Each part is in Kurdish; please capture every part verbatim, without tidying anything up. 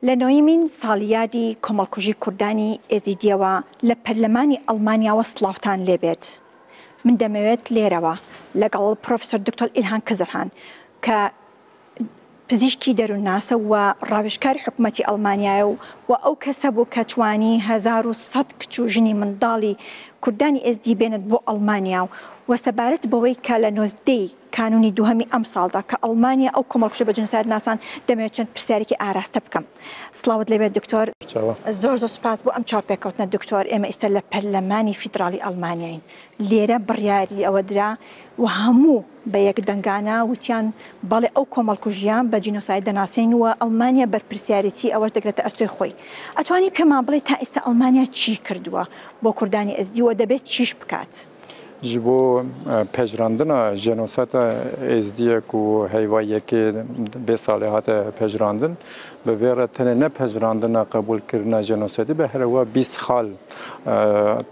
لە نۆیەمین ساڵیادی کۆمەڵکوژی کوردانی ئێزیدیەوە لە پەرلەمانی ئەڵمانیاوە سڵاوتان لێبێت. من دەمەوێت لێرەوە لەگەڵ پرۆفسۆر دکتۆر ئیلهان کزلهان کە پزیشکی دەروونناسە و ڕاوێژکاری حکوومەتی ئەڵمانیایە و، و ئەو کەسە بوو کە توانی هەزار و سەد کچ و ژنی منداڵی کوردانی ئێزدی بێنێت بۆ ئەڵمانیا و، و سەبارەت بەوەی کە لە نۆزدەی کانونی دووهەمی ئەم ساڵدا کە ئەڵمانیا ئەو کۆمەڵکوژە بە جنسایەت ناسان، دەمەوێت چەند پرسیارێکی ئاراستە بکەم. سڵاوت لێبێت دکتۆر. چاوە. زۆر زۆر سپاس بۆ ئەم چاوپێکەوتنە دکتۆر. ئێمە ئیستا لە پەرلەمانی فیدراڵی ئەڵمانیاین. لێرە بڕیاری ئەوە درا و هەموو بە یەک دەنگانە وتیان بەڵێ ئەو کۆمەڵکوژیە بە جینۆساید دەناسین و ئەڵمانیا بەرپرسیارەتی ئەوەش دەگرێتە ئەستۆی خۆی. ئەتوانی پێمان بڵێ تا ئێستا ئەڵمانیا چی کردووە بۆ کوردانی ئێزدی و دەبێت چیش بکات؟ Ji bo, e, pejirandina jenosata Êzdiyê ku heyva yekê bê salê hate pejirandin, bi vê re tenê ne pejirandina qebûlkirina jenosidê be, here wa bîst xal, e,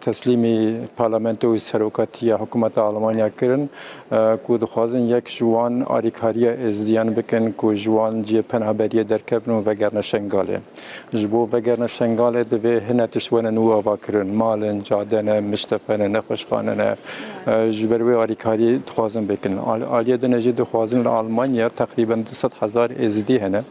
teslîmî parlamento û serokatiya hikûmeta Almanya kirin, e, ku dixwazin yek ji wan alîkariya Êzdiyan bikin ku ji wan cihê penaberiyê derkevin û vegerine Şengalê. Ji bo vegerine Şengalê divê hine tişt wene nû avakirin. Mal in, cade ne, miştefe ne, nexweşxane ne. E, ji ber wê alîkarî dixwazin bikin. Al-, aliyê din jî dixwazin li Almanya teqrîben du sed hezar Êzidî hene.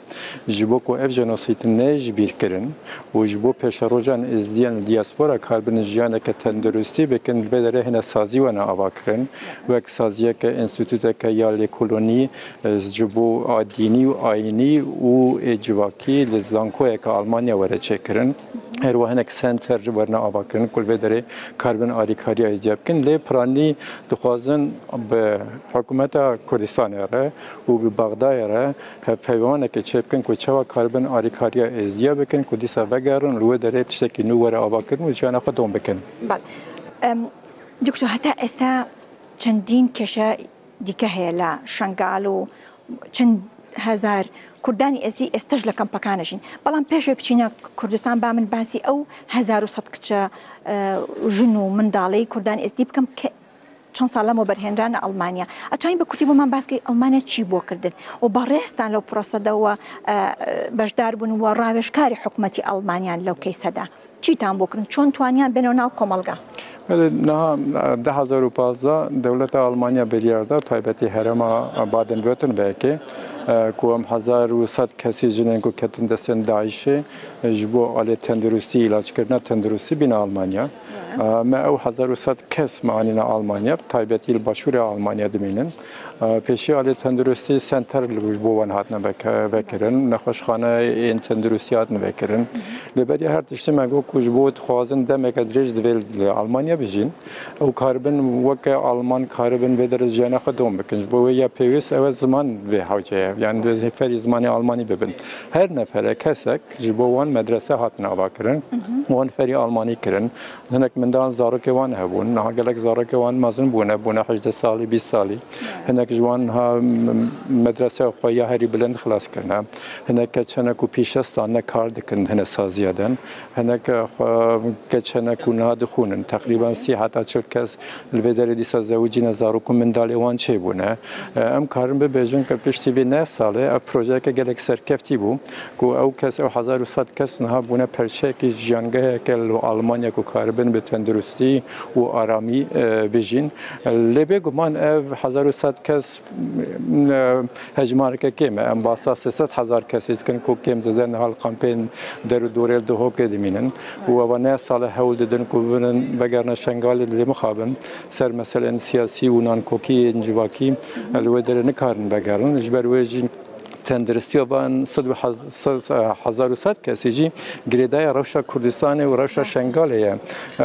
Ji bo ku ev jenosîd ne ji bîr kirin û ji bo pêşerojan Êzidiyan li diaspora karibin jiyaneke tenduristî bikin, li vê derê hine sazî wene avakirin. Wek saziyeke, enstîtuteke ya lêkolonî, e, ji bo a dînî û ayînî û ê civakî li zankoyeke Almanya were çêkirin. Her wiha hinek center werine avakirin ku li vê derê karibin alîkariya Êzidiya bikin. Lê piranî dixwazin bi hikûmeta Kurdistanê re û bi Bexdayê re hevpeyvaneke çêbikin ku çawa karibin alîkariya Êzidiya bikin ku dîsa vegerin û li wê derê tiştekî nû were avakirin û jiyana xwe dom bikin. Belê. Em, Doktor, heta êsta çendîn kêşe dîke heye لە شەنگال و چەند هەزار کوردانی ئێزدی ئێستەش لە کەمپەکانە ژین. بەڵام پێش وێ بچینە کوردستان، با من باسی ئەو هەزار و سەد کچە، ئە، ژن و منداڵەی کوردانی ئێزدی بکەم کە چەند ساڵ لەمەوبەر هێنرانە ئەڵمانیا. ئەتوانین بە کورتی بۆمان باس کەی ئەڵمانیا چی بۆ کردن و بەڕێزتان لەو پرۆسەدەوە، ئە، بەشدار بوون و ڕاوێژکاری حکوومەتی ئەڵمانیان لەو کەیسەدا؟ چیتان بۆ کردن؟ چۆن توانیان بێنەوە ناو کۆمەڵگا؟ Belê, niha, e, du hezar û pazdeh dewleta Almanya biryar da, taybetî herêma Baden-Württembergê, e, ku em hezar û sed kesî jinên ku ketin destên DAIŞê, e, ji bo alê tenduristî, îlacekirina tenduristî bîne Almanya. E, me ew hezar û sed kes me anîne Almanya, bi taybetî li başûrê Almanya dimînin. Pêşî alê tenduristî senter li ji bo wan hatine veke-, vekirin, nexweşxaneyên tenduristî hatine vekirin. Lê beriya her tiştî me got ku ji bo dixwazin demeke dirêj divê li Almanya bijîn. Ew karibin weke Alman karibin vê derê jiyana xwe dom bikin. Ji bo wê ya pêwîst ew e ziman vê hewce ye. Yani divê ferî zimanê Almanî bibin. Her nefere kesek ji bo wan medrese hatine avakirin. Wan ferî Almanî kirin. Hinek mendal zarokê wan hebûn. Niha gelek zarokê wan mezin bûne, bûne hejdeh salî, bîst salî. Hinek ji wan niha m-, medreseya xwe ya herî bilind xilas kirine. Hinek keçene ku pîşestan ne kar dikin, hine saziya den. Hinek, e, xwe keçene ku niha dixwînin. Teqrîben sî heta çil kes li vê derê dîsa zewicîne, zarok û mendalê wan çêbûne. E, em karin bibêjin ku piştî vê neh salê ev projeyeke gelek serkeftî bû. Ku ew kes, ew hezar û sed kes niha bûne perçeyekî jiyangeheke li Almanya ku karibin bi tenduristî û aramî, e, bijîn. Lê bêguman ev hezar û sed kes, e, hejmareke kêm e. Em basa sê sed hezar kesê dikin ku kêm zêde niha li kampên der û dorê li Duhokê dimînin. Û eva ne sale hewl didin ku bibin vegerine Şengalê, lê mixabin ser meselên siyasî û nankokî yên civakî, e, li wê derê nikarin vegerin. Ji ber wê jî tenduristiya van sed û hez-, sed, hezar û sed kesî jî girêdaya rewşa Kurdistanê û rewşa Şengalê ye.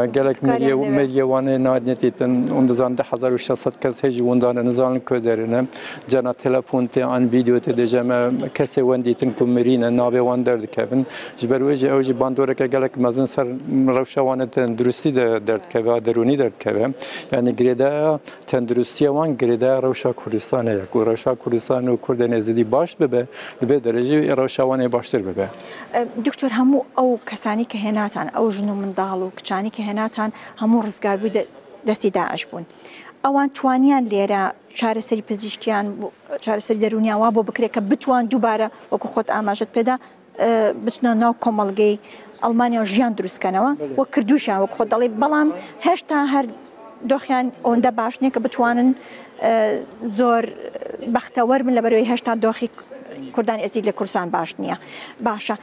Gelek meriyê û meriyê wan ê nadîne dîtin, hûn dizan du hezar û şeş sed kes hê jî winda ne, nizanin ku derê ne. Cana telefon tê an vîdeo tê dêje me kesê wen dîtin ku mirîne, navê wan derdikevin. Ji ber wê jî ew jî bandoreke gelek mezin ser rewşa wan ê tenduristî de derdikeve, a derûnî derdikeve. Yani girêdaya tenduristiya wan girêdaya rewşa Kurdistanê ye. Ku rewşa Kurdistanê û Kurdên Êzidî baş bibe, li vê derê jî rewşa wan ê baştir bibe. E, Doktor, hemû ئەو کەسانی کە هێناتان، ئەو ژن و منداڵ و کچانی کە هێناتان، هەموو ڕزگاربووی دە-، دەستی داعش بوون. ئەوان توانیان لێرە چارەسەری پزیشکیان، چارەسەری دەرونیان وا بۆ بکرێت کە بتوان دووبارە، وەکو خۆت ئاماژەت پێدا، بچنە ناو کۆمەڵگەی ئەڵمانیا و ژیان دروستکەنەوە و کردوشیان وەک خۆ دەڵێ، بەڵام هێشتا هەر دۆخیان ئەوەندە باش نییە کە بتوانن زۆر بەختەوەر بن، لەبەرەوەی هێشتا دۆخی کوردان ئێزدی لە کوردستان باش نییە. باشە،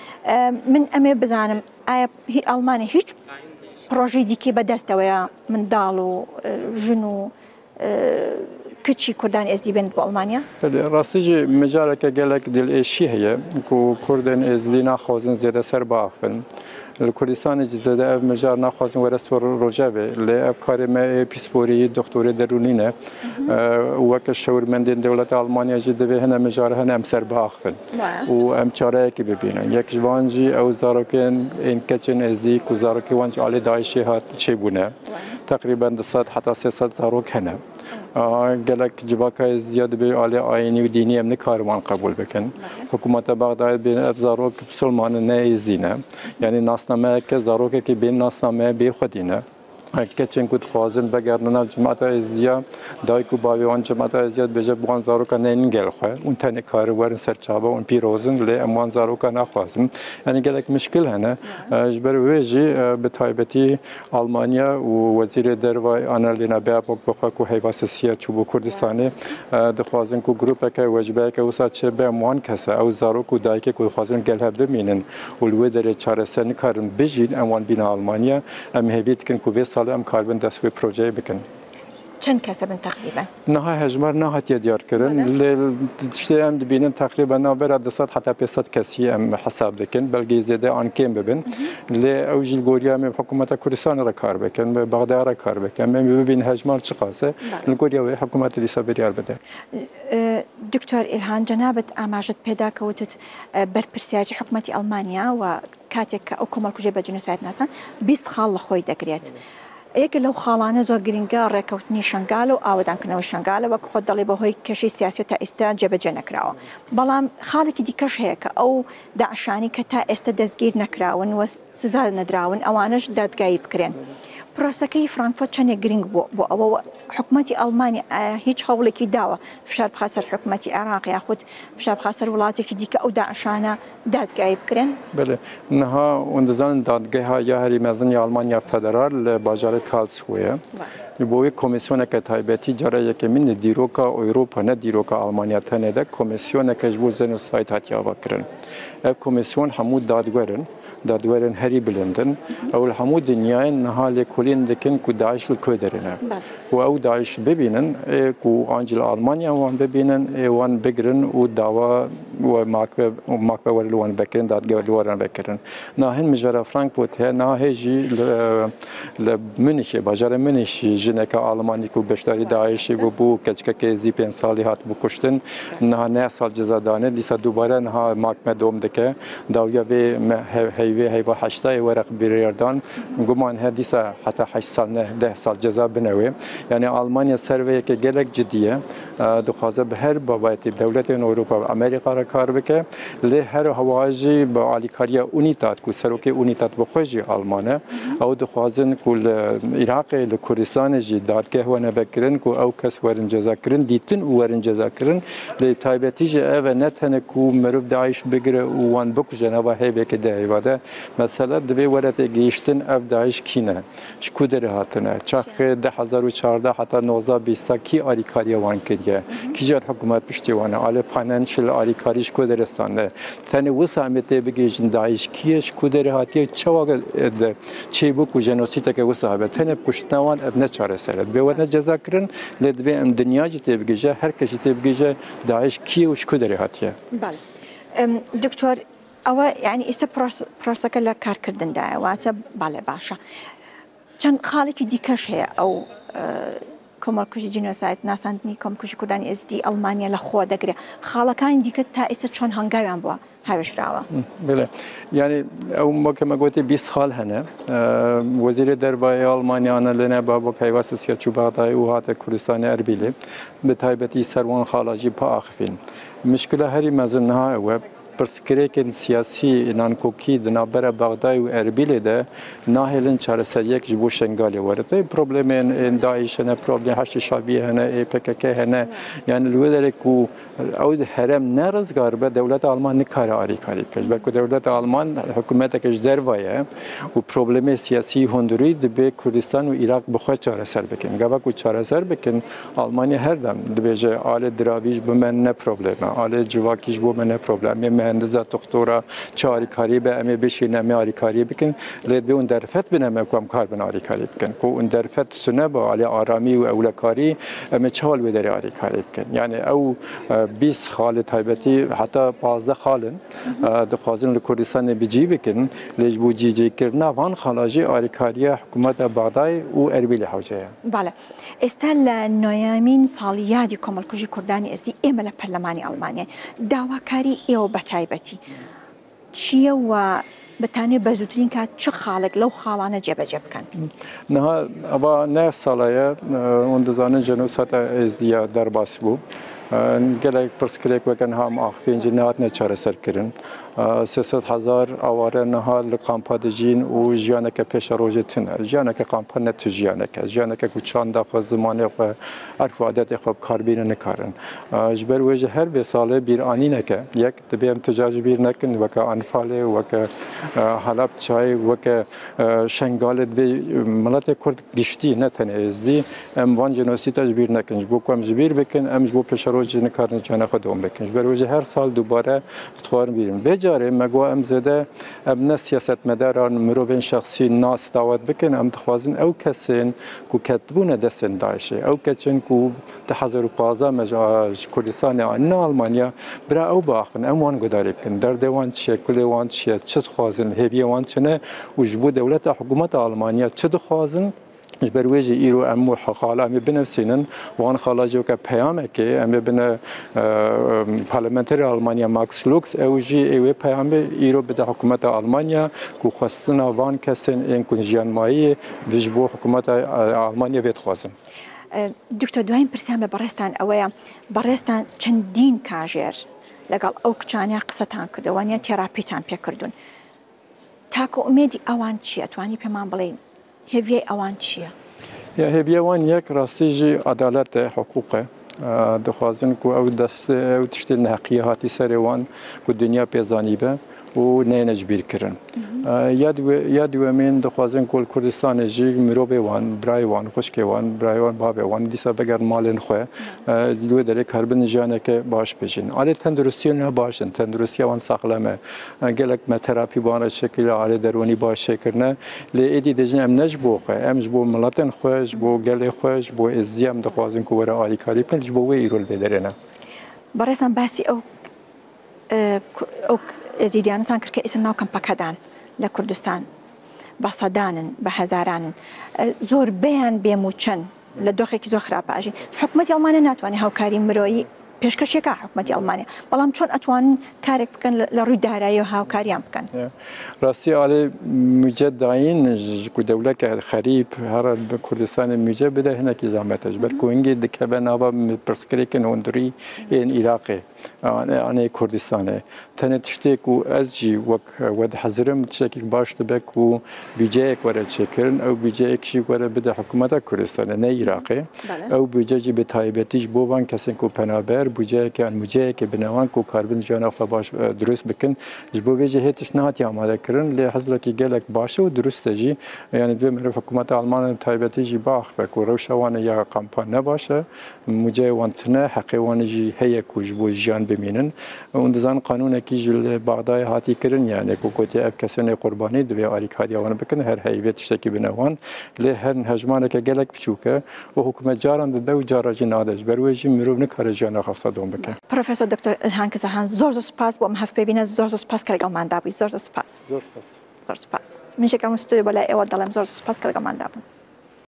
من ئەمێ بزانم ئایا هی ئەڵمانیا هیچ پرۆژەی دیکەی بەدەستەوەیە منداڵ و ژن و کچی کوردان ئێزدی بێنت بۆ ئەڵمانیا؟ بەڵێ، ڕاستی ژی مجارێکە gelek dilêşî heye ku Kurdên Êzidî naxwazin zêde ser biaxivin. Li Kurdistanê jî zêde ev mijar naxwazin were sor rojevê. Lê ev karê me ê pîsporî, doktorê derûnî ne. Û weke şewirmendên dewleta Almanya jî divê hine mijar hene em ser biaxivin. Û em çareyekî bibînin. Yek ji van jî ew zarokên ên keçên Êzidî ku zarokê wan ji alê DAIŞê hat çêbûne. Teqrîben du sed heta sê sed zarok hene. Gelek civaka Êzidiya dibê alê ayînî û dînî em nikarin wan qebûl bikin. Hikûmeta Bexdayê dibê ev zarok bisilman in, ne Êzidî ne. Yanî nasnameyeke zarokekî bê nasname bê xwedî ne. Keçên ku dixwazin vegerine nav cimata Êzidiya, dayik û bavê wan cimata Êzidiya dibêje bi wan zaroka neynin gel xwe. Hûn tenê karin werin ser çava, hûn pîroz in, lê em wan zaroka naxwazin. Yanî gelek mişkil hene. Ji ber wê jî bi taybetî Almanya û Wezîrê Derve Annalena Baerbock bi xwe ku heyva sisiya çûbû Kurdistanê, e, dixwazin ku grûpeke, wecbeyeke wisa çêbe em wan kese, ew zarok û dayikê ku dixwazin gel hev bimînin û li wê derê çareser nikarin bijîn, em wan bîne Almanya. Em hêvî dikin ku vê salê em karibin dest wê projeyê bikin. Çend kes e bin teqrîben? Niha hejmar nehatiye diyarkirin. Lê tiştê em dibînin teqrîben navbera du sed heta pênc sed kesî em hesab dikin. Belkî zêde an kêm bibin. Lê ew jî li goriya em ê bi hikûmeta Kurdistanê re kar bikin, bi Bexdayê re kar bikin. Em ê bibînin hejmar çiqas e. Li goriya wê hikûmetê dîsa biryar bide. Doktor Îlhan, cenabet amajet pêda kewtit, berpirsiyarî hikûmetî Almanya we کاتێک کە ئەو کۆمەڵکوژیە بە جینۆساید ناسان بیست خاڵ لە خۆی دەگرێت. یەکێک لەو خاڵانە زۆر گرنگە ڕێکەوتنی شنگالە و ئاوەدانکردنەوەی شنگالە، وەک خۆت دەڵێ بەهۆی کێشەی سیاسی تا ئێستا جێبەجێ نەکراوە. بەڵام خاڵێکی دیکەش هەیە کە ئەو داعشانی کە تا ئێستا دەستگیر نەکراون و سزا نەدراون، ئەوانەش دادگایی بکرێن. پرۆسەکەی فرانکفۆرت چەندێک گرنگ بوو بۆ ئەوە و حکومەتی ئەڵمانی ئایا هیچ هەوڵێکی داوە فشار بخا سەر حکومەتی عێراق یاخود فشار بخا سەر وڵاتێکی دیکە ئەو داعشانە دادگایی بکرێن؟ Belê. Niha hûn dizanin dadgeha ya herî mezin ya Almanya Federal li bajarê Karlsruhe ye. Bo wê komîsyoneke taybetî cara yekemîn li dîroka Ewropa, ne dîroka Almanya tenê de, komîsyoneke ji bo jenosayd hatiye avakirin. Ev komîsyon hemû dadwer in, dadwerên herî bilind in. Ew li hemû dinyayê niha lêkolîn dikin ku DAIŞ li ku derê ne. Ku ew DAIŞ bibînin, ê ku an jî li Almanya wan bibînin, ê wan bigirin û dawa we makbe, makbe were li wan vekirin, dadge li wan vekirin. Na hin mijara Frankfurt heye, na hê jî li, li Münihê, bajarê Münih jî jineke Almanî ku beşdarî DAIŞê bûbû, keçikeke êzî pênc salî hatibû kuştin. Niha neh sal ceza dane, dîsa dubare niha makme dom dike. Dawiya vê me-, he-, heyvê heyva heştayê wereq biryardan. Guman he dîsa heta heşt sal, neh, deh sal ceza bine wê. Yani Almanya ser vê yekê gelek cidî ye. E, dixwaze bi her babayetî dewletên Ewropa ve Amerîka re kar bike. Lê her hewa jî bi alîkariya UNITAD, ku serokê UNITAD bi xwe jî Alman e, ew dixwazin ku li Iraqê, li Kurdistanê jî dadgeh wene vekirin, ku ew kes werin cezakirin, dîtin û werin cezakirin. Lê taybetî jî ev e, ne tenê ku meriv DAIŞ bigire û wan bikuje nava hêvekê de heyva de. Mesele divê were têgihîştin ev DAIŞ kî ne? Ji ku derê hatine? Çaxê du hezar û çardeh heta nozdeh bîsta kî alîkariya wan kiriye? Kîjan hikûmet piştî wan e? Alê financial alîkarî ji ku derê stane? Tenê wisa em ê têbigihîjin DAIŞ kî ye, ji ku derê hatiye, çawa, e, de çêbû ku jenosîdeke wisa hebe? Tenê bi kuştina wan ev ne çareser e. Divê were cezakirin, lê divê em dinya jî têbigihîje, her kes jî têbigihîje DAIŞ kî ye û ji ku derê hatiye. Belê. Em, Doktor, ئەوە، یعنی، ئێستا پرۆس-، پرۆسەکە لە کارکردندایە، واتە، بەڵێ، باشە. چەند خاڵێکی دیکەش هەیە، ئەو، ئە، کۆمەڵکوژی جینۆساید، ناساندنی کۆمەڵکوژی کوردانی ئێزدی ئەڵمانیا لە خۆ دەگرێ. خاڵەکانی دیکە تا ئێستا چۆن هەنگاویان بووە هاوێژراوە؟ بڵێ. یعنی، ئەو وەکە مە گوتی بیست خاڵ هەنە. ئە، وەزیرێ دەربایە ئەڵمانیانە لەنێ بابۆ پەیوەستە سیە چوو بەغدای و هاتە کوردستانی ئەربیلێ. بە تایبەتی سەر وان خاڵاژی پا ئاخفین. مشکلە هەری مەزن نها ئەوە. Pirsgirêkên siyasî nankokî di navbera Bexdayê û Erbîlê de nahêlin çareseriyek ji bo Şengalê were. Tabii problemên ên DAIŞ hene, problemên Heşdî Şabiyê hene, ê P K K hene. Yani li wê derê ku ew herem ne rizgar be, dewleta Alman nikare alîkarî bike. Ji ber ku dewleta Alman hikûmeteke ji derve ye û problemê siyasî hundirî dibe Kurdistan û Iraq bi xwe çareser bikin. Gava ku çareser bikin, Almanya her dem dibêje, alê diravî ji bo me ne problem e, alê civakî ji bo me ne problem e. Em ê muhendis de, doktora, çi alîkarî be, em ê bişînin, em ê alîkarî bikin. Lê divê hûn derfet bine me ku em kar bin alîkarî bikin. Ku hûn derfet tune be, alê aramî û ewlekarî, em ê çawa li wê derê alîkarî bikin? Yani ew, e, bîst xalê taybetî, heta pazdeh xal in, e, dixwazin li Kurdistanê bi cî bikin. Lê ji bo cî cîkirina van xala jî alîkariya hikûmeta Bexdayê û Erbîlê hewce ye. بەڵێ. ئێستا لە نۆیەمین ساڵیادی کۆمەڵکوژی کوردانی ئێزدی ئێمە لە پەرلەمانی ئەڵمانیای. داواکاری ئێوە بە تایبەتی چییە و بتانێ بە زووترین کات چ خاڵێک لەو خاڵانە جێبەجێ بکەن؟ Niha eva ne sala ye, hûn dizanin jenosata Êzdiya derbas bû. Gelek pirsgirêk weke niha em axivîn jî nehatine çareserkirin. Sê sed hezar aware niha li kampa dijîn û jiyaneke pêşerojê tune. Jiyaneke kampa ne tu jiyanek e. Jiyaneke ku çanda xwe, zimanê xwe, erf û adetê xwe bi kar bînin nikarin. Ji ber wê jî her vê salê bîranîneke, yek, divê em tu car ji bîr nekin, weke Anfalê, weke, e, Halabçayê, weke, e, Şengalê, divê miletê Kurd giştî, ne tenê Êzidî, em van jenosîda ji bîr nekin. Ji bo ku em ji bîr bikin, em ji bo pêşerojê nikarin cihana xwe dewam bikin. Ji ber wê jî her sal dubare dixwarin bîrin. Vê carê me got em zêde, em ne siyasetmedaran, mirovên şexsî nas dawet bikin, em dixwazin ew kesên ku ketibûne destên DAIŞê, ew keçên ku du hezar û pazdeh me ji, ji Kurdistanê anîne Almanya, bira ew biaxivin, em wan guhdarî bikin. Derdê wan çi ye, kulê wan çi ye, çi dixwazin, hêviyê wan çi ne û ji bo dewleta, hikûmeta Almanya çi dixwazin? Ji ber wê jî îro em û xala em ê binivîsînin, wan xala jî weke peyamekê em ê bine, e, parlamenterê Almanya Max Lux, ew jî ê wê peyamê îro bide hikûmeta Almanya ku xwestina van kesên ên ku jiyanmayî ji bo hikûmeta, e, Almanya vê dixwazin. دکتۆر، دوایین پرسیارم لە بەڕێزتان ئەوەیە، بەڕێزتان چەندین کاژێر لەگەڵ ئەو کچانە قسەتان کردووە، یان تێراپیتان پێکردوون. تاکە ئومێدی ئەوان چییە؟ توانی پێمان بڵێین هێڤیای ئەوان چییە؟ Ya hêviya wan yek rastî jî edalet e, hiqûq e. E, dixwazin ku ew dest, ew tiştê neheqiyê hatî serê wan ku dinya pê zanîbe û neyne ji bîr kirin. E, ya diwe-, ya diwemîn dixwazin ku li Kurdistanê jî mirovê wan, birayê wan, xwişkê wan, birayê wan, bavê wan dîsa vegerin malên xwe. E, li wê derê karibin jiyaneke baş bijîn. Alê tenduristiya ne baş in, tenduristiya wan saxlem e. E, gelek me terapî bi wan re çêkiriye, alê derûnî baş çêkirine. Lê êdî dibêjin em ne ji bo xwe, em ji bo miletên xwe, ji bo gelê xwe, ji bo êzdiya em dixwazin ku were alîkarî bikin, ji bo wê îro li vê derê ne. بەڕێزتان باسی ئەو، ئە، کو-، ئەو ئێزیدیانەتان کرد کە ئێستا ناو کەمپەکەدان لە کوردستان، بە سەدانن، بە هەزارانن. ئە، زۆربەیان بێموچەن، لە دۆخێکی زۆر خراپە ئەژین. حکومەتی ئەڵمانیا ناتوانێت هاوکاری مرۆیی پێشکەشیەکە حکومەتی ئەڵمانیا، بەڵام چۆن ئەتوانن کارێک بکەن لە، لە ڕووی دارایی و هاوکاریان بکەن؟ Ya. Rastî alê mûce dayîn ji ku dewleke xerîb here bi Kurdistanê mûce bide hinekî zehmet e. Ji ber ku hingê dikeve nava pirsgirêkên hundirî ên Iraqê, anê, anê Kurdistanê. Tenê tiştê ku ez jî wek we dihezirim, tiştekî baş dibe ku bûceyek were çêkirin, ew bûceyek jî were bide hikûmeta Kurdistanê, ne Iraqê. Belê. Ew bûce jî bi taybetî ji bo van kesên ku penaber, bûceyeke an mûceyeke binewan ku karibin jiyana xwe baş, e, dirust bikin. Ji bo vê jî hê tişt nehatiye amade kirin, lê hizrekî gelek baş e û dirust e jî. Yani divê meriv hikûmeta Alman taybetî jî biaxive ku rewşa wan ya kampa ne baş e. Mûceyê wan tune, heqê wan jî heye ku ji bo jiyan bimînin. Hûn dizanin qanûnekî ji li Bexdayê hatî kirin, yani ku gotiye ev kesên ê qurbanî divê alîkariya wan bikin, her heyvê tiştekî bine wan. Lê her hejmareke gelek biçûk e û hikûmet caran dide û cara jî nade. Ji ber wê jî mirov nikare jiyana xwe dom bike. پرۆفێسۆر دکتۆر ئیلهان کزەرهان، زۆر زۆر سوپاس بۆ ئەم هەفتپێبینە، زۆر زۆر سوپاس کە لەگەڵماندا بووی، زۆر زۆر سوپاس. زۆر سوپاس. زۆر سوپاس. من شەکەم ستۆی بەلای ئێوە دەڵێم زۆر زۆر سوپاس کە لەگەڵماندا بوون.